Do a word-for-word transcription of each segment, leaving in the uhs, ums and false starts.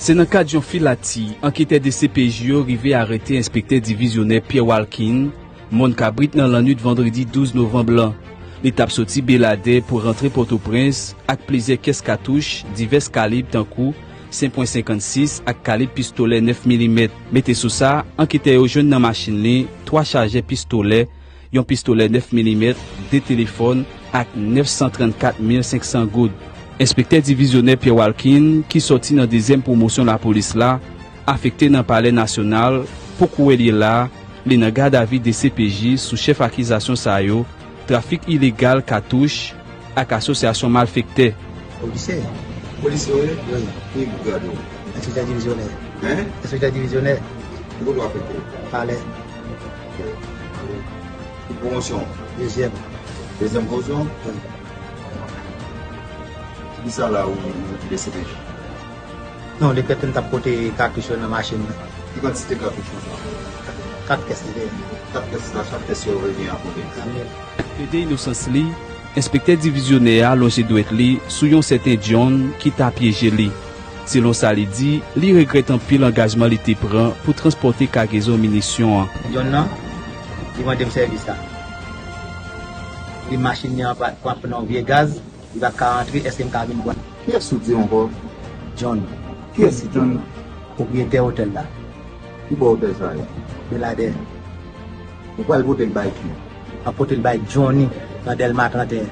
Se nan kad yon filatye anketè D C P J yo rive arete enspektè divizyonè Pierre Walkin, Mòn Kabrit, nan lannwit vandredi douz novanm lan. Li t ap soti Beladè pou rantre Pòtoprens ak plizyè kès katouch divès kalib tankou senk pwen senkannsis ak kalib pistolè nèf milimèt. Mete sou sa, anketè yo jwenn nan machin li twa chajè pistolè, yon pistolè nèf milimèt, de telefòn ak nèf san trannkat mil senk san goud. Enspektè divizyonè Pierre Walkin, ki sòti nan dezyèm pwomosyon lapolis la, afekte nan Palè Nasyonal, pou kounye a li nan gadavi D C P J sou chèf akizasyon sa yo, trafik ilegal katouch ak asosyasyon malfektè. Polisye. Polisye w ye? Wi. Ki grad ou? Enspektè divizyonè. Hein? Enspektè divizyonè. Ki kote w afekte? Palè. Ki pwomosyon? Dezyèm. Dezyèm pwomosyon? Wi. Ki sa la ou, ou D C P J? Non, li kwè ke m t ap pote katouch yo nan machin nan. Ki kantite katouch ou sa? Kat kès li te ye. Kat kès la, chak kès yo gen a konbyen? Plede inosans li, enspektè divizyonè a lonje dwèt li sou yon sèten John ki ta pyeje li. Selon sa li di, li regrèt anpil angajman li te pran pou transpòte kagezon minisyon an. John nan, li mande m sèvis la. Li machin li an pa, pa pran yon vye gaz. Li pa ka antre, èske m ka vin pran? Kiyès ou di ankò? John. Kiyès se John nan? Pwopriyetè otèl la. Ki bò otèl sa ye? Beladè. Ou pral pote l bay ki? M ap pote l bay Johnny nan Dèlma trannteyen.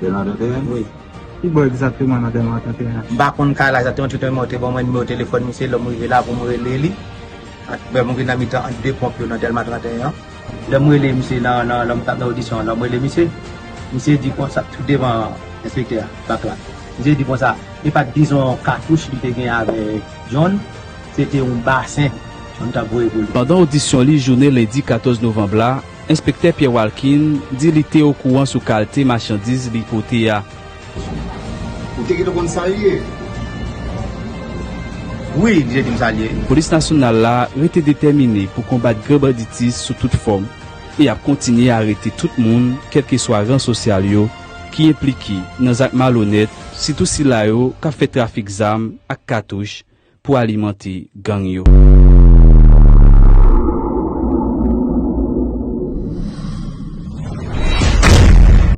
Dèlma trannteyen? Wi. Ki bò egzakteman nan Dèlma trannteyen an? M pa konn kay la egzakteman, tout mwen te ban mwen nimewo telefòn misye, lè m rive la pou m rele li. Ak, ben, mwen gen nan mitan ant de ponp yo nan Dèlma trannteyen an. Lè m rele misye nan, nan, lè m t ap nan odisyon an, lè m rele misye, misye di konsa, tout devan enspektè a, bak la. Misye di konsa, li pa t bizwen yon katouch li te gen avèk John, se te yon basen John t ap voye pou li. Pandan odisyon li jounen lendi katòz novanm la, enspektè Pierre Walkin di li te okouran sou kalte machandiz li pote a. Ou te gentan konn sa l ye? Wi, li te di m sa l ye. Polis nasyonal la rete detèmine pou konbat gran banditis sou tout fòm e ap kontinye arete tout moun, kèlkeswa ran sosyal yo, ki enplike nan zak malonèt, sitou sila yo k ap fè trafik zam ak katouch pou alimante gang yo.